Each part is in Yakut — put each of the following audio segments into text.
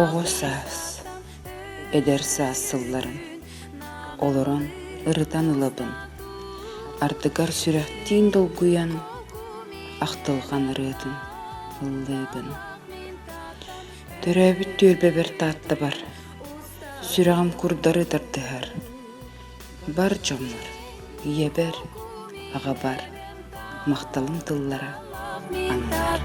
Оҕо саас, эдэр саас сылларын олорон ырытан ылабын, ардыгар сүрэхтиин долгуйан ахтылҕан ырыатын ыллыыбын. Төрөөбүт түөлбэбэр Тааттабар сүрэҕим курдары тардыһар, бар дьоммор, ийэбэр, аҕабар махталым тыллара ананар.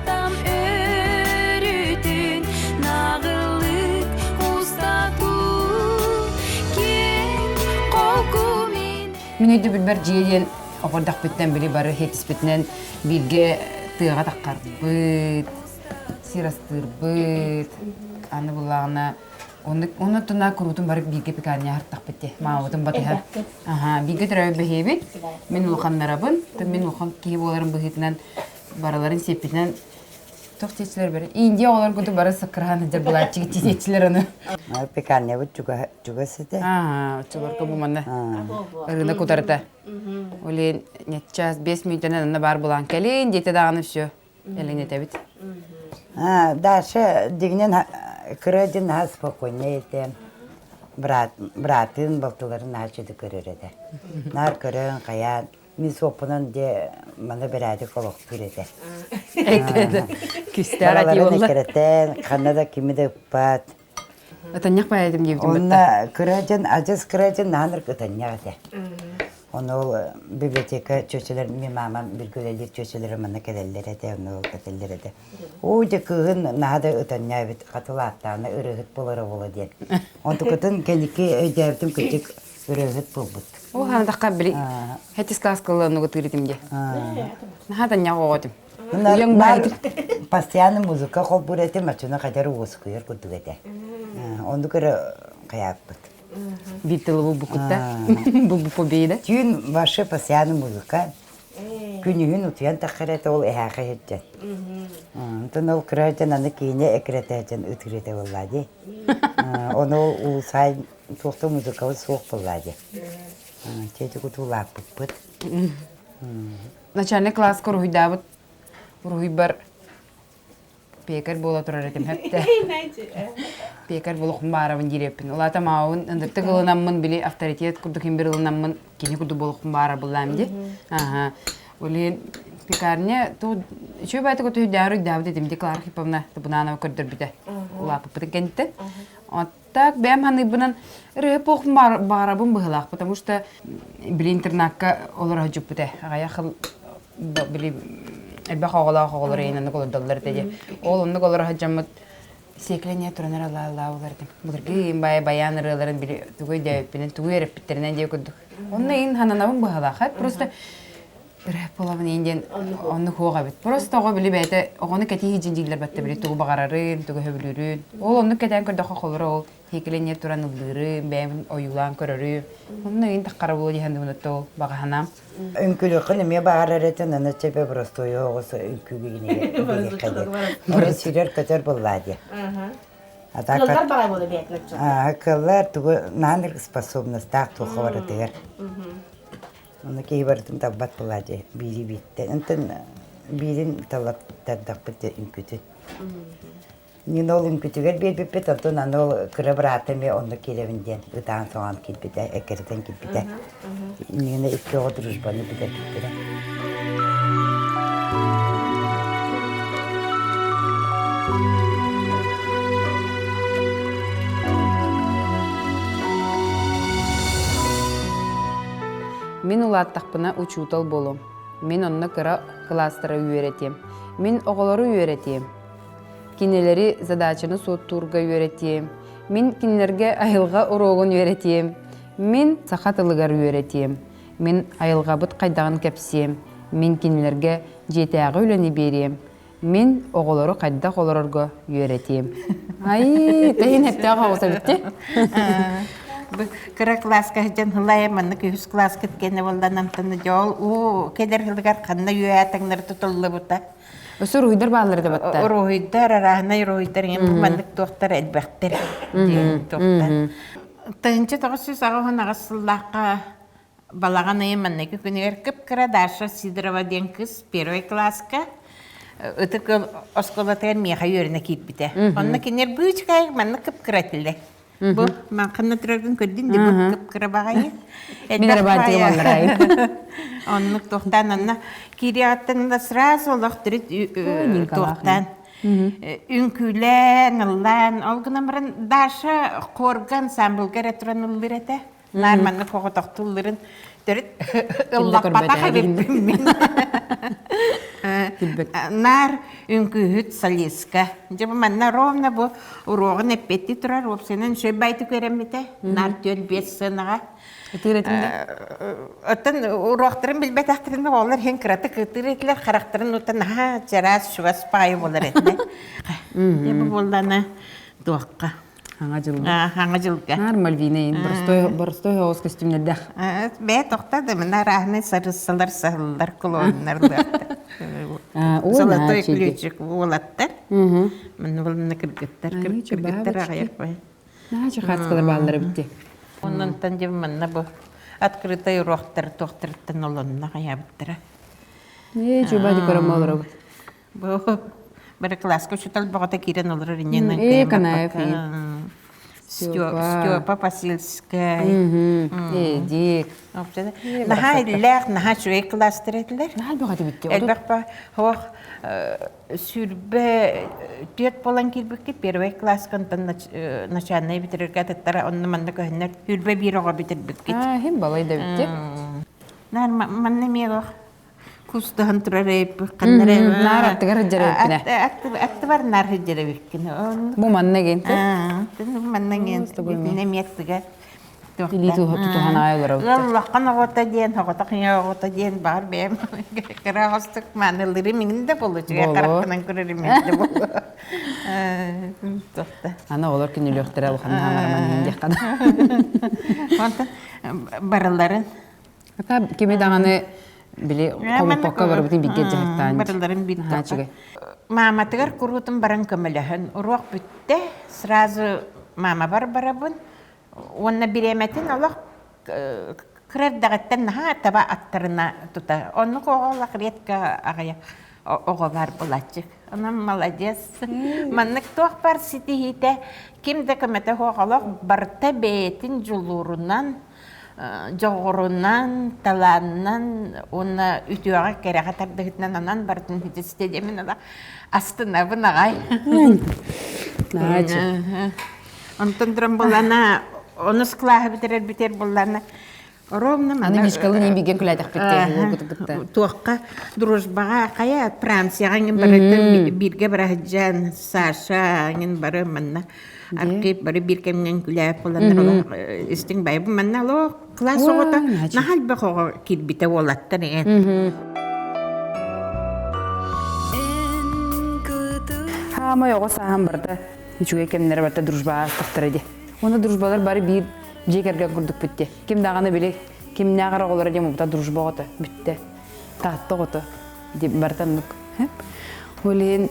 Мин өйдөбүлбэр дьиэ диэн оҕордохпүттэн били бары хетиспитинэн бииргэ тыаҕа таххарбыт, сир астыырбыт, аны буллаҕына Онно туна куруутун бары бииргэ пекарня аһартахпыт дии. Маамабытын батыһан. Аха, бииргэ төрөөбүт бэһиэбит. Мин улаханнарабын. Мин улахан киһи буоларым быһыытынан барыларын сиэппитинэн туох диэччилэр бары Индия оҕолор курдук бары саккыраһан сылдьар былааччык тиэччилэр аны. Пекарнябыт чугас этэ. Аа, оччолорго бу манна ырыына кутарыта. Олен час 5 мүнүүтэнэн онно баар булаан кэлин диэтэ даҕаны все. Элэҥнэтэбит. Даша дьиҥинэн кыра дьин наһаа спокойнай этэ. Брат, братын балтыларын наһаа чуду көрөр этэ. Наар көрөн, хайаан, мин суоппунан дьэ маны бэрээдик олохтуур этэ. Күстээх этии Бараларын буолла. эккирэтэн, ханна да кими да ыппат. Ытанньах баайатым диэбитим Онно батта. кыра дьон, адьас кыра дьон наһаа ытанньах этэ. Ону ол библиотека чүөчэлэр, мин маамам бииргэ үлэлиир чүөчэлэрэ манна кэлэллэр этэ, ону ол этэллэр этэ. Оо, дьэ кыыһын наһаа да ытанньа эбит, хатылааттаҕына ырыаһыт буолара буолуо диэн. Онтукатын кэнники өйдөөбүтүм кырдьык ырыаһыт буолбут. Ол хаанатахха били хэтис класс кылла оннугу тыырытым дии. Наһаа танньах оҕо этим. Уйаҥ Наар постоянно музыка холбуур этим, оччону хадьар уоскуйар курдук этэ. Оннук эрэ хайааппыт. Биир тылы булбуккутта. Булбуппу бииде. Түүн вообще постоянно музыка. Күнүһүн утуйан таххар этэ ол эһээхэ иһирдьэн. Онтон ол кыра дьон аны киинэ экирэтээчэн ытыыр этэ буоллаа дии. Ону ол улусай туохта музыкабыт суох буоллаа дии. Чэчик утуулааппыппыт. Начальник класска уруһуйдаабыт уруһуйбар пекарь буола турар этим хэптэ. Пекарь буолуохпун баарабын диэппин. Улаата маабын ындыктык ылынаммын били авторитет курдук ким бир ылынаммын кини курдук буолуохпун баарар буллаам ди. Аха. Олин пекарня ту үчүгэй баайта көтөһүйдээҕэр өйдөөбүт этим ди Клара Архиповна Табунанова көрдөрбүтэ. Улааппыппытын кэнниттэн. Так, бэйэм ханыйбынан ырыа буолуохпун баҕарабын быһыылаах, потому что били интернакка олоро сылдьыппыт аҕыйах били элбэх оҕолоох оҕолор эйин оннук олордоллор этэ дии. Ол оннук олоро сылдьаммыт сиэкилэниэ туран эрэ алаа болар этим. Былыргы иин баайа байаан ырыаларын били тугу өйдөөбүппүнэн, тугу үөрэппиттэринэн диэ курдук. Онно иин хананабын быһыылаах. Просто ырыа буолабын иин диэн оннук хуох эбит. Просто оҕо били бэйэтэ оҕону кэтии сылдьын дииллэр батта били тугу баҕарарын, тугу сөбүлүүрүн. Ол оннук кэтээн көрдөххө холоро ол сиэкилэниэ туран ыллыырым, бэйэм ойуулаан көрөрүм. Онно иин таххара буолуо диэн саныыбын ол баҕа санаам. Үҥкүүлүөххүн эмиэ баҕарар этин, аны чэпэ боростуой оҕус үҥкүүгэ гинеге диэн. Оны сүүрэр-көтөр буоллаа диye. Кыллар баҕай буола бэйэтин оччо. Кыллар тугу нааныр способностаах туохха барытыгар. Ону киһи барытын талбат буолаа дии, биири бииртэн. Онтон биирин талаттардахпыт дии үҥкүүтүн. Мин ол үҥкүүтүгэр биэрбиппит, онтон аны ол кыра быраатым эмиэ онно киирэбин диэн ытаан-соҥоон киирбитэ, эккирэтэн киирбитэ. Иннигинэ икки оҕо дружбаны бүтэрбиттэрэ. Мин улааттахпына учуутал буолуом. Мин онно кыра кылаастары үөрэтиэм. Мин оҕолору үөрэтиэм. Кинилэри задачаны суоттуурга үөрэтиэм. Мин кинилэргэ айылҕа уруогун үөрэтиэм. Мин саха тылыгар үөрэтиэм. Мин айылҕабыт хайдаҕын кэпсиэм. Мин кинилэргэ дьиэтээҕи үлэни биэриэм. Мин оҕолору хайдах олорорго үөрэтиэм. Ай, тэһин эптээх оҕус эбитти. Кыра кылааска сылдьан һылайа маннык үһүс кылааска кэннэ буоллан амтаны дьол уу кэлэр һылыгар ханна үөһээ таҥнары тутуллубута. Өссө уруһуйдар бааллар да батта. Уруһуйдар, арааһынай уруһуйдар иҥэн бу маннык туохтар элбэхтэр диэн туохтар. 1998 сыллаахха Балаҕан ыйын маҥнайгы күнүгэр кып-кыра Даша Сидорова диэн кыыс первый кылааска. Ытык ыал оскуолатыгар миэхэ үөрэнэ киирбитэ. Онно кинилэр быычыкаайык маннык кып-кыра этилэр. Бу ханна тураргын көрдүн де бу кып-кыра баҕайы. Мин эрэ баантыгым алларайын. Оннук туохтаан онно киириэҕиттэн да сразу олох төрүт туохтаан үҥкүүлээн, ыллаан, ол гынан баран Даша хорга ансамблга эрэ туран ыллыыр этэ. Наар маннык оҕотохтуулларын төрүт ыллаппатах эбиппин мин. Наар үҥкүүһүт солистка. Дьэ бу манна ровно бу уруогун эппиэттии турар уопсайынан үчүгэй байтык үөрэммитэ. Наар түөл биэс сыанаҕа. Ытыыр этим да? Оттон уруоктарын билбэтэхтэрин оҕолор иһин кыратык ытыыр этилэр, харахтарын ута наһаа чараас чугас паайы буолар этилэр. Дьэ бу буоллана туохха Хаҥа дьылга. Хаҥа дьылга. Наар Мальвина иин боростой боростой соҕус көстүүмнэрдээх. Бэйэ тохта да мына арааһынай сарыссалар саһыллар клоуннар Золотой ключик уолаттар. Манна булна кыргыттар кыргыттар аҕыйах бай. Наачы хааскалар бааллар эбитти. Оннонтон дьэ манна бу открытый уруоктар туохтарыттан олонно хайаабыттара. Ээ чуба дикором олоробут. Бу бары кылааска учуутал бөҕөтө киирэн олорор иннинэн Ээ, Канаев Степа Посельскай. Эдик. Наһаа иллээх, наһаа үчүгэй кылаастар этилэр. Наһаа элбэх этибит Элбэх ба хоох сүрбэ түөрт буолан киирбиккит первый класска онтон начальнай бүтэрэргэ атыттара онно манна көһөннөр сүрбэ биир оҕо бүтэрбиккит. Аа, хим балай да битти. Наар манна эмиэ кустаһан турар эбиппит ханна эрэ Наар аттыгар сылдьар эбиппинэ. Аттыбар наар сылдьар эбиккин. Бу манна гин. Манна гин итиннэ эмиэ аттыгар Илии тутуһан аай олоробут. Ыаллаххан оҕото диэн, оҕотох ийэ оҕото диэн баар бэйэм кыра оҕостук маанылырым иҥин да болу, үчүгэй харахпынан көрөрүм иҥин да болу. Аны оҕолор күнүлүөхтэрэ улахан хаамараман иһин диэххэ да. Онтон барыларын Ата кими даҕаны били хомуппакка барыбытын бииргэ дьаһыктаан барыларын биир Мааматыгар куруутун баран көмөлөһөн уруок бүттэ сразу маамабар барабын уонна бириэмэтин олох кыра эрдэҕиттэн наһаа таба аттарына тута оннук оҕо олох редко аҕыйах оҕо баар булааччы онон молодец маннык туох бар ситиһиитэ ким да көмөтө суох олох барыта бэйэтин дьулуурунан дьоҕурунан, талаанынан уонна үтүөҕэ кэрэҕэ тардыһытынан анан барытын ситистэ диэмин ыла астынабын аҕай. Онтон туран булана онус кылааһы бүтэрэр бүтэр буллана ровно Аны Мишкалын иин биген күлээтэхпит туохха дружбаҕа хайа Францияҕа иҥин барытын бииргэ бараһыдьан Саша иҥин бары манна Архип бары биир кэмҥэ үҥкүүлээбит буоланнар олох истиҥ байбын манна олох кылаас оҕото наһаа элбэх оҕо киирбитэ уолаттар эн. Хаамай оҕо сааһым барыта үчүгэй кэмнэрэ барыта дружба аастахтара дии. Уонна дружбалар бары биир дьиэ кэргэн курдукпут дии. Ким даҕаны били кимнээҕэр оҕолоро диэн бута дружба оҕото бүттэ. Таатта оҕото диэн барыта оннук. Ол иһин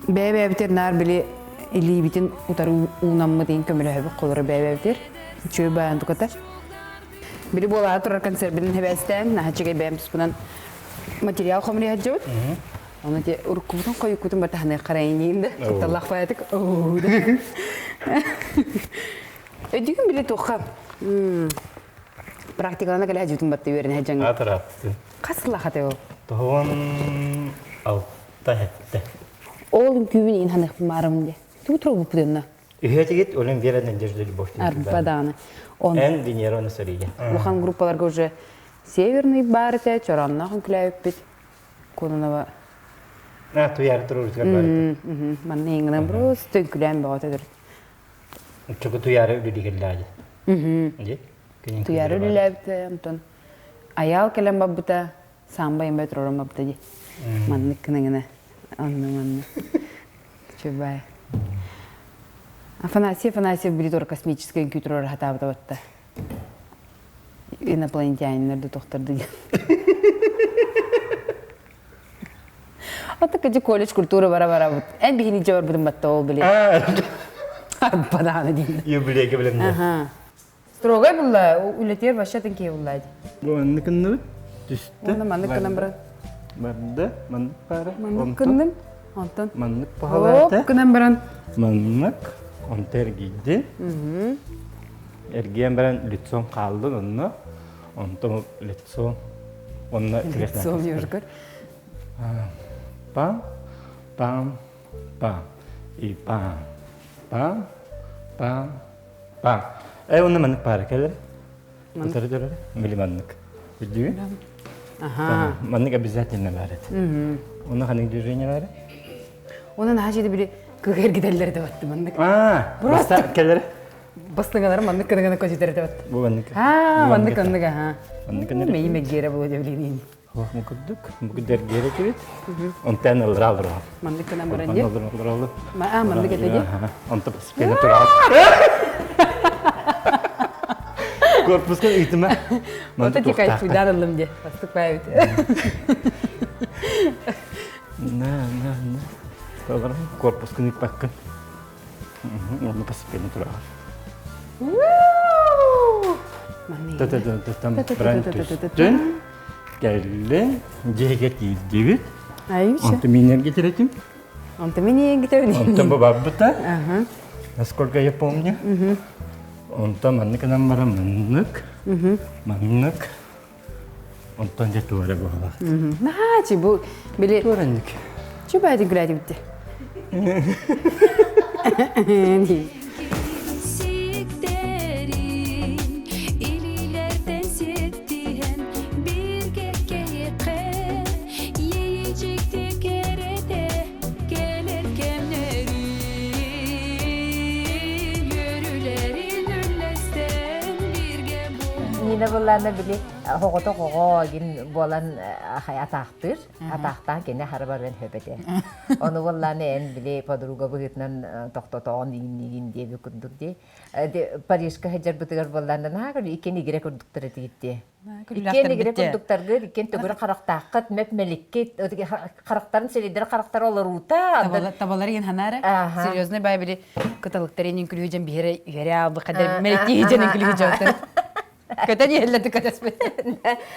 бэйэ-бэйэбитигэр наар били илиибитин утары уунаммыт иһин көмөлөһөбүт холоро бэйэ-бэйэбитигэр үчүгэй баайан туката. Били буолаары турар концербинин хэбээстээн, наһаа үчүгэй бэйэм туспунан материал хомуйа сылдьабыт. Ону те уруккубутун хойуккутун батаһыныахха эрэ да кутталлаах баайатык Өйдүүгүн били туохха практикалана кэлэ дьүтүн батты үөрэнэ дьаҥ. Атыраттын. Хас сыллаах ате ол? Тоһуон алта хетте. Ол үҥкүүбүн иин ханыахпын баарым де. Тугу туругуппут онно? Үһүөтигит Олен Вера Надежда Любовь. Арба даҕаны. Он Эн Венера Насария. Улахан группаларга уже Северный бар этэ, Чоронноох үҥкүлээбиппит. Кононова. А, туяр турурутугар бар этэ. Манна иҥгынан просто үҥкүлээн бөҕөтө Чугу туяра үлүдигиллээди. Туяра үлэлээбитэ, онтон Айаал кэлэн барбыта, саамба имбэ турарым барбыта дии. Маннык гына-гына, онно манна. Чубай. Афанасий Афанасьев били тура космическай үҥкүү турар хатаабыта батта. Инопланетяниннар да тохторду диэн. Ата кыжы колледж культура бара барабыт. Эн бихини дьэ барбытым батта ол били. Арбадааны диин. Юбилейге билемде. Аха. Строгай булла, үлэтиэр вообще тын киһи булла. Бу маннык кынныбыт түстэ. Уонна маннык кынан баран. Барда, маннык баара. Маннык гынным. Онтон маннык пахалаата. Оп гынан баран. Маннык. Онто эргийдин. Эргийэн баран лицом хааллын онно. Онтон лицом онно Лицом юргар. Пам, пам, пам. И пам, пам, пам, пам. Э, онно маннык паара кэлэр. Утары турар. Били маннык. Билдиби? Аха. Маннык обязательно бар это. Онно ханнык движение бар? Онон наһаа жиде били кыгыр гидэллэр да батты маннык. А, Просто келер. Бастыҥалар маннык кыныгана көтүтэр да батты. Бу маннык. Аа, маннык оннук аха. Маннык оннук. Мейи мэггиэрэ була дебилиин. Ох, мукурдук. Мукудер гере кибит. Онтан ылра алра. Маннык кынан баран ди. Алра алра. Ма а маннык этэ ди. Онто спина турал. Корпуска ыйтыма. Онто тикай фуйдан ыллым ди. Бастык баайбыт. На, на, на. Толору корпускын ыппаккын. Онно постепенно турал. Та-та-та-та-там бран түстүн. Кэллин, дьиэгэ тиийдибит. Айымчы. Онто мин эргитиретим. Онто мин эргитерин. Онто бу барбыта. Насколько я помню. Онто маннык гынан баран маннык. Маннык. Онтон дьэ туора буолар. Наһаа бу били Туораннык. Чү баайдын күлээтибитти. Нина буллаана били оҕото оҕо гин буолан атаахтыыр. Атаахтаан кини хара барыан сөп этэ. Ону буоллаана эн били подруга быһыытынан тохтотоҕун иинниигин диэби курдук дии. Парижка сылдьарбытыгар буоллаана наһаа иккиэн игирэ курдуктар этигит Иккиэн игирэ курдуктаргыт, иккиэн төгүрүк харахтааххыт, мөп-мэликкит, харахтарын сиридэр харахтар олоруута. Табалар иин ханаара. Серьезный бай били кыталыктар иин күлүү дьэн биһире үһэрэ аалбы хадер меликки дьэн күлүү дьоттар. Көтөн иһэллэти көтөспүт.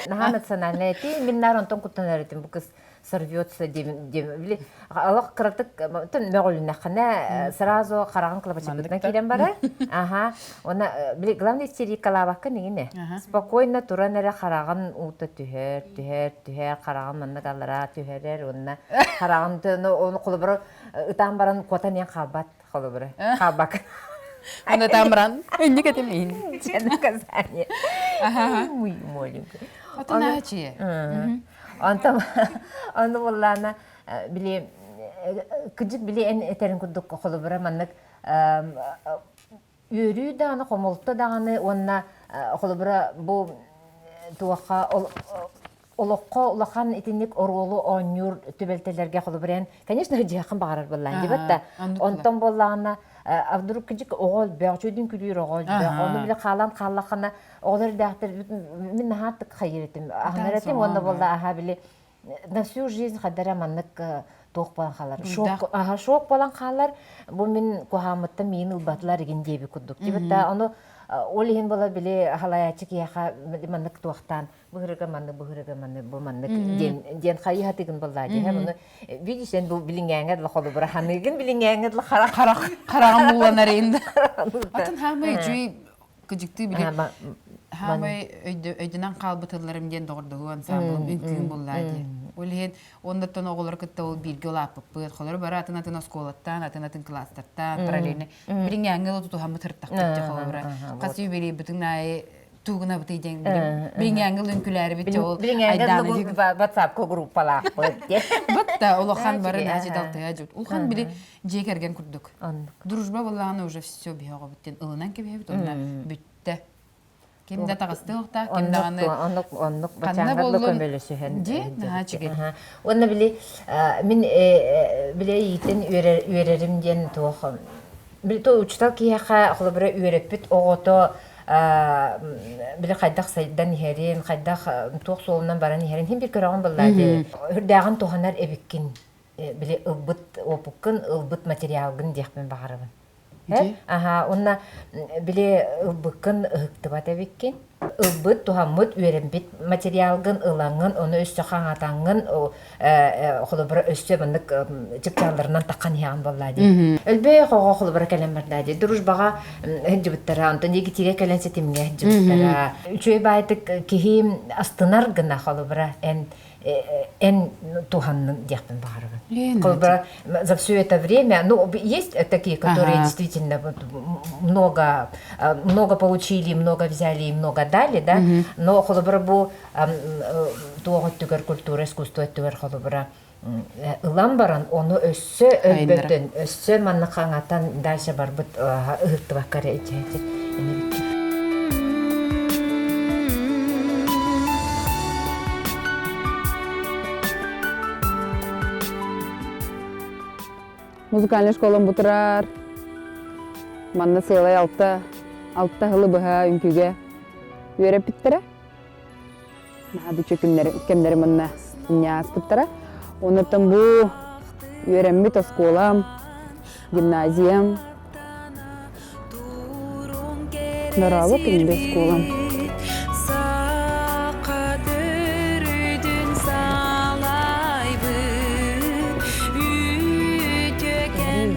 Наһаа национальная эти мин наар онтон куттанар этим бу кыз сорвется диэн били олох кыратык мөҕүлүннэххинэ сразу хараҕын кылабачыппытынан киирэн барар. Аха. Уонна били главное истерикалаабакка нигине. Спокойно туран эрэ хараҕын уута түһэр, түһэр, түһэр, хараҕын маннык аллараа түһэрэр уонна хараҕын ону холобура ытаан баран куотан иэн хаалбат холобура хаалбак. Аны ытаан баран инник этим иин. Наказание. Муй маленький. Отон чие. Онтон ону буоллаана били кыдьык били эн этерин курдук холобура маннык үөрүү даҕаны хомолто даҕаны уонна холобура бу туохха олоххо улахан итинник оруолу оонньуур түбэлтэлэргэ холобура эн конечно дьиэххин баҕарар буоллаан дибэт да онтон буоллаҕына а вдруг кыдьык оҕо элбэх үчүгүйдүн күлүүр оҕо элбэх ону били хаалан хааллаххына оҕолор эрдээхтэр мин наһаа хайыр этим аһынар этим уонна буолла аха били на всю жизнь хадара маннык туох буолан хаалар шок аха шок буолан хаалар бу мин куһааммыттан миин ылбатылар игин диэби курдук дибит да ону ол иһин була били халаяччы киһиэхэ маннык туохтаан быһырыга маннык быһырыга маннык бу маннык диэн диэн хайыһа тыгын буоллаа диһэ ону видишь эн бу билиҥээҥэ дла холобура ханыгын билиҥээҥэ дла харах харах хараҕым ууланар инда атын хаамай үчүй кыдьыктыы били хаамай өйдөнөн хаалбыт тылларым диэн доҕордоһуу ансамблым үҥкүүм буллаа дии ол иһин оннуттан оҕолор кытта ол бииргэ улааппыппыт холор бары атын атын оскуолаттан атын атын кылаастартан параллельно билиҥээҥҥэ ыла тутуһаммыт ыртахпыт дьэ холобура хас юбилейбытын аайы тугунабытый диэн билиҥээҥҥэ үҥкүлээрибит ол айдааны WhatsApp-ка группалаахпыт диэн Бытта улахан бары наачы далтыга дьут улахан били дьиэ кэргэн курдук. Дружба буоллаҕына уже все биһоҕобут диэн ылынан кэбиһэбит уонна бүттэ. Ким да таҕыстыахтаах, ким даҕаны оннук оннук ханна бачааҥҥа буоллун көмөлөсүһэн дьиэ наһаа үчүгэй. Уонна били мин били иитин үөрэрим диэн туох били то учутал киһиэхэ холобура үөрэппит оҕото били хайдах сайдан иһэрин, хайдах туох суолунан баран иһэрин хин бир көрөҕүн быллаа дии. Үрдээҕин туһанар эбиккин били ылбыт опуккун, ылбыт материалгын диэхпин баҕарабын. Аха, уонна били ылбыккын ыһыктыбат эбиккин. Ылбыт, туһаммыт, үөрэммит материалгын ылаҥҥын, ону өссө хаҥатаҥҥын, холобура өссө маннык чыпчаалларынан таххан иһэҕин буоллаа дии. Өлбөйөх оҕо холобура кэлэн бардаа дии. Дружбаҕа сылдьыбыттара, онтон егитигэ кэлэн ситимҥэ сылдьыбыттара. Үчүгэй баайтык киһи астынар гына холобура эн эн туһаннын диэхпин баҕарабын. Холобура, за все это время, ну, есть такие, которые действительно много, много получили, много взяли и много дали, да, но холобура бу туох өттүгэр культура, искусство өттүгэр холобура ылан баран, ону өссө өлбөтөн, өссө манна хаҥатан дальше барбыт ыһыктыбакка эрэ Музыкальнай школам бутурар. Манна сыалай алта, алта сылы быһа үҥкүүгэ үөрэппиттэрэ. Наһаа да үчүгэй кэмнэри манна ааспыттара. Онуттан бу үөрэммит оскуолам, гимназиям, Дорообо күндү оскуолам.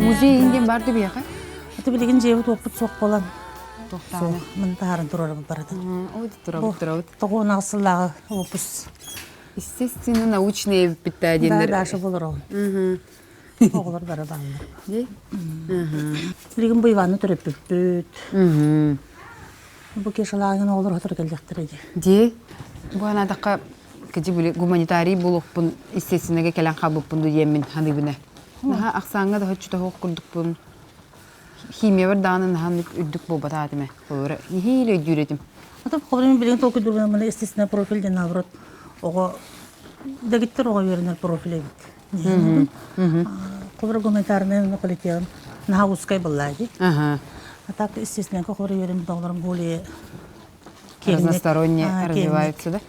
Музей диэн бар дибиэхэ? Аты билигин дьиэбит уоппут суох буолан суох мын таһааран турарабыт барытын. Ой, турабыт, турабыт. Тоҕуон сыллааҕы опус. Естественно, научные эбиппит диэннэр. Да, Даша болор Оҕолор бары бааллар. Билигин бу Иваны төрөппүппүт. Бу Кешалаагын оҕолор сотору кэллэхтэрэ дии. Дии. Бу анаатахха кыдьы били гуманитарий буолуохпун естественныга кэлэн хаалбыппын дуу диэммин саныыбын ээ. Наһаа ахсааҥҥа да соччо тоһуох курдукпун. Химиябар даҕаны наһаа үрдүк буолбатах этим ээ. Холобура, нэһиилэ өйдүүр этим. Ата холобура билигин толкуйдуурбун естественный профиль диэн наоборот оҕо дэгиттэр оҕо үөрэнэр профиль эбит. Холобура гуманитарнай факультетын наһаа узкай буолла дии. А так естественно холобура үөрэммит оҕолорум более разносторонне развиваются да?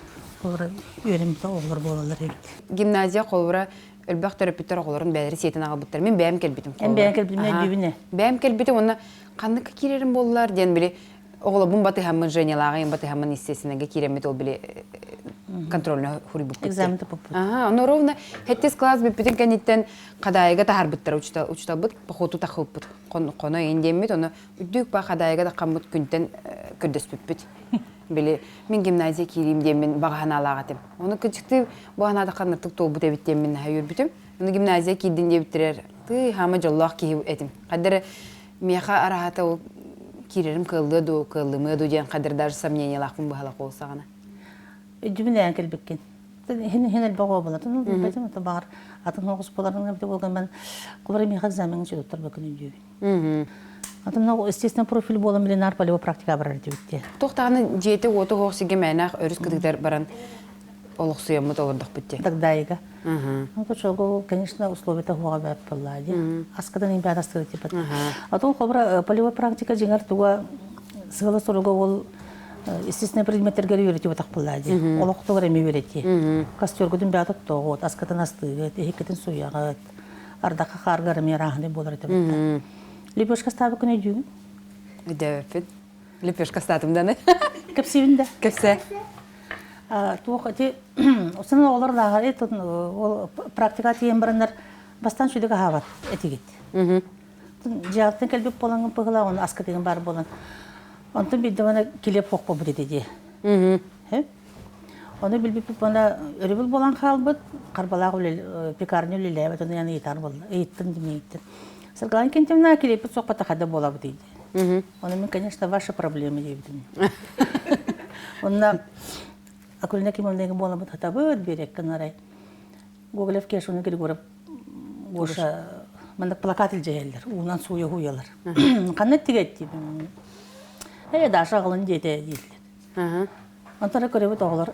Холобура үөрэммит оҕолор буолаллар эбит. Гимназия холобура элбэх төрөппүттэр оҕолорун бэйэлэрэ сиэтин аҕалбыттар. Мин бэйэм кэлбитим. Эн бэйэм кэлбитим өйдүүбүн Бэйэм кэлбитим уонна ханнык киирэрим буоллар диэн били оҕолорбун батыһаммын Женялааҕы батыһаммын естественныйга киирэммит ол били контрольно хуруйбуппут. Экзамен туппуппут. Ага, ону ровно хэттис класс бүппүтүн кэнниттэн Хадаайыга таһарбыттара учуталбыт походу тахылпыт хоно иин диэммит ону үрдүк ба Хадаайыга таххаммыт күнтэн көрдөспүппүт. Били мин гимназия киириим диэммин баҕа санаалаах этим. Ону кычыктыы бу санаата ханнартык туолбут эбит диэммин наһаа үөрбүтүм. Ону гимназия киирдин диэбиттэрэр тыы хаама дьоллоох киһи этим. Хаддары миэхэ араһата ол киирэрим кыаллыа дуу, кыаллымыа дуу диэн хадыр даже сомнениелаахпын быһалах ол саҕана. Өйдүбүн ээн кэлбиккин. Иһин иһин элбэх оҕо буолатын, билбэтим, ото баҕар атын оҕус буоларын эбитэ буолган мен кулары миэхэ экзамеҥҥа чудуттар бөкүн өйдүүбүн. Атын естественно профиль буолан билинар полевой практика барар дибитте. Туох даҕаны дьиэтэ уоту хоох сигэ мээнээх өрүс кытыытар баран олохсуйаммыт олордохпут дии. Дагдаайыга. Ну, чогу, конечно, условия хуга бэт буолла ди. Аскадан имбэт астыгы типа. А то хобра полевой практика жиңар туга сыала соруга ол естественный предметтерге үйрөтү батах буолла ди. Олохтугар эми үйрөти. Костергутун бэт оттоҕут, аскатын астыгыт, эһиккитин суяҕыт, ардака хааргар эми раахны болар этэ. Лепешка ставы күнэ дүүн. Өйдөөбөппүн. Лепешка статым даны. Кэпсиибин да. Кэпсэ. Туох ити Осын оҕолор лааҕыр ол практика тиийэн бараннар бастаан сүдүк аһаабат этигит. Дьиэҕиттэн кэлбит буолаҥҥын быһыылаах, ону аска тыгын баар буолан. Онтон биирдэ мана килиэп суох буолбут этэ дии. Ону билбиппит буолла өрөбүл буолан хаалбыт, Харбалаах пекарня үлэлээбэт, ону яны ыйытар буолла. Ыйыттым дим ыйыттым. Саргылаан Кентимна килиэппит суох хада буолабыт дейді. Ону мен, конечно, ваша проблема диэбитим. Онно Акулина Кимовна буоламмыт хатабыт, биэрэккэ арай Гоголев Кешуну Григорьев Гоша маннык плакат илдьэһэллэр, уунан сууйа хуйалар. Ханна тигэт диибин. Ээ, Даша аҕалын диэтэ дииллэр. Онтон көрөбүт оҕолор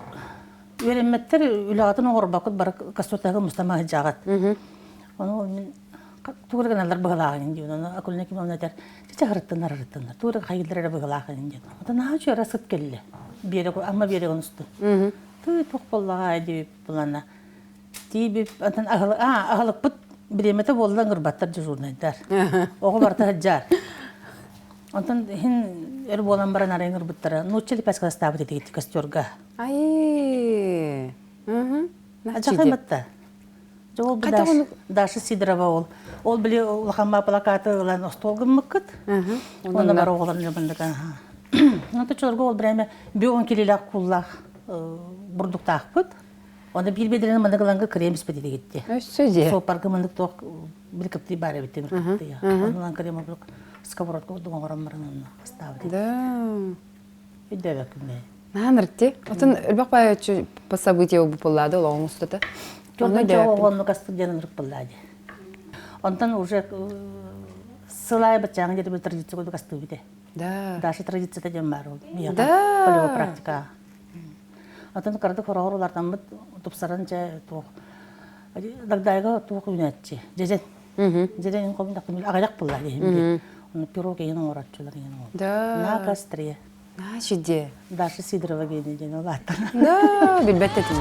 үөрэммэттэр үлэҕитин оҥорбоккут бары кастуртаһыга мустама сылдьаҕыт. Ону мин тугу эрэ гыналлар быһылааҕын диэн ону Акулина Кимовна этэр чэ харыттаннар харыттаннар тугу эрэ хайыыллар эрэ быһылааҕын диэн. Оттон наһаа үчүгэй сыт кэллэ. Биэрэк Амма биэрэгин устун. Тыы туох буоллаҕа диэбит булана. Тиийбип антон аһылыкпыт бириэмэтэ буолла ыҥырбаттар дежурнайдар. Оҕо барыта сылдьар. Онтон иһин өр буолан баран арайын ырбыттара. Нуучча липаска астаабыт этигит костерга. Ай. Ачахай батта. Дьэ ол Даша Сидорова ол. Ол били улахан плакаты ылан остуол гыммыккыт. Онно бар оҕолорун дьабындыка. Онто чорго ол бирэме бион килилээх куллаах бурдуктаахпыт. Оны биир бедрени мынык ыланга крем испит этигитти. Өссө же. Суоппарга мынык туох били кыптый бар эбит темир кыптый. Оннан крем обрук сковородка курдук оҥорон баран онно астаабыт. Да. Өйдөөбөккүн бэйэ. Наанырти. Отон элбэх баайаччы по события бупуллаады олоҕуҥ устата. Онно оҕоннук астык диэн ынырык буллаа Онтон уже сылай баччааҥы диэри традиция курдук астыыбыт. Да. Даша традицията диэн баар ол. Да. Полевой практика. Отон кырдык хороҕор улартаммыт тупсаран дьэ туох дагдайга туох үүнээччи. Дьэдьэн. Дьэдьэн хомун аҕыйах буллаа диэхим. Оны пирог иһин оҥороччулар иһин Да. На костре. На чиде. Даша Сидорова гений диэн ол ааттар. Да, билбэт этим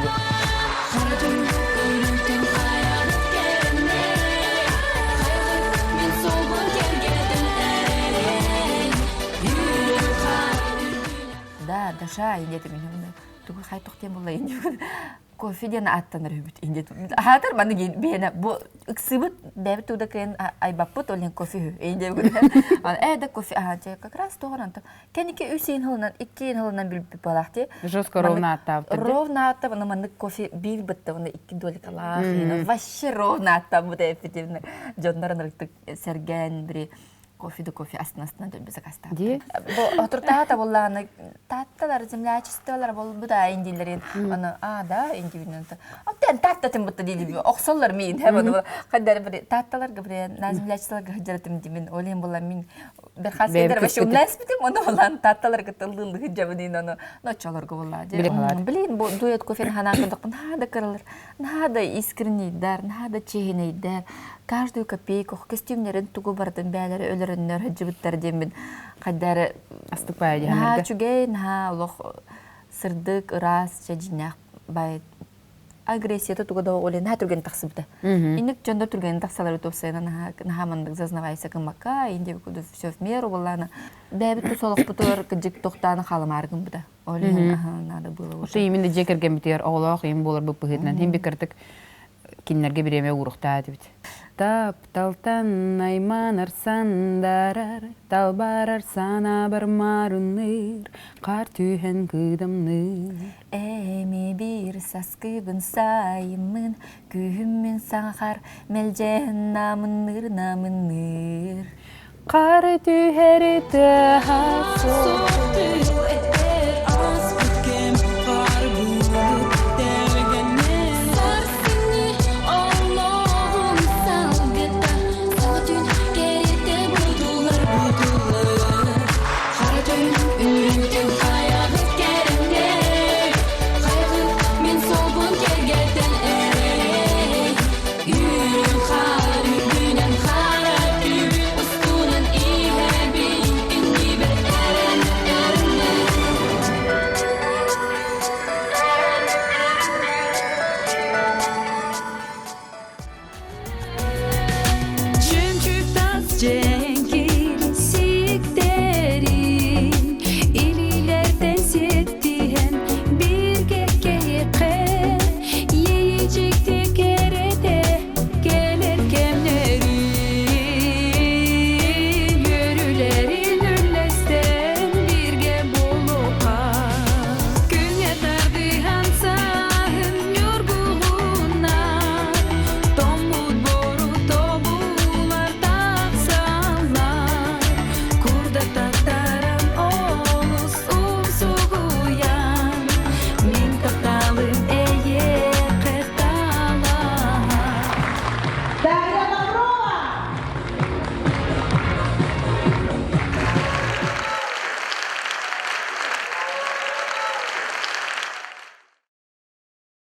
Да, Даша, индетим тугу хай тохтем була кофе диэн ааттанар үһүбүт индет хаатар маны биһэнэ бу ыксыбыт бэбит туда кыйын айбаппыт ол кофе үһү инде э да кофе аха как раз тоҕор кэники үс иин хылынан икки иин хылынан билбит буолаахти жестко ровно аттаабыт ровно аттап аны маннык кофе биир бытта уна икки доликалаах вообще ровно аттаммыт эппитин дьоннор ынырыктык сэргээн бири кофе да кофе астына-астына дөлбү заказтаабыт. Дии. Бу отуртаата буллааны таатталар землячестволар болбут а индилерин аны а да индибинен оттен тааттатын бутта диили охсоллар миин хэм аны хаддар бир таатталар габре на землячестволарга хыджаратым димин олен була мин бир хас кедер вообще умнайспитим оны болан таатталар кытыллы хыджабынын аны ночолорго болла блин бу дуэт кофе ханаан кындыкпын наада кырылар наада искреннийдер наада чиһинейдер каждую копейку костюмнарын тугу барытын бээлэри өлөрөннөр сылдьыбыттар диэммин хайдары астык баайа наһаа үчүгэй наһаа олох сырдык ыраас дьэ бай агрессията туга да оле наһаа түргэн тахсыбыта инник дьондор түргэн тахсалары тупсайна наһаа наһаа маннык зазнавайся гыммакка инде куду все в меру буллаана бэйэбит тус олохпутугар кыдьык тохтааны халамаар гыммыта ол иһин надо было уже именно дьиэ кэргэммитигэр оҕолоох ийэм буолар быһыытынан хин биккартык кинилэргэ бириэмэ ууруохтаа этибит. Тапталтан айманар сандарар, талбарар санаабар маарынныыр, хаар түһэн кыдамныыр. Эми биир саскыбын сайыммын, күүһүммүн саҥахар, мэлдьэһэн намынныыр намынныыр. Хаар түһэр тыаһа суох.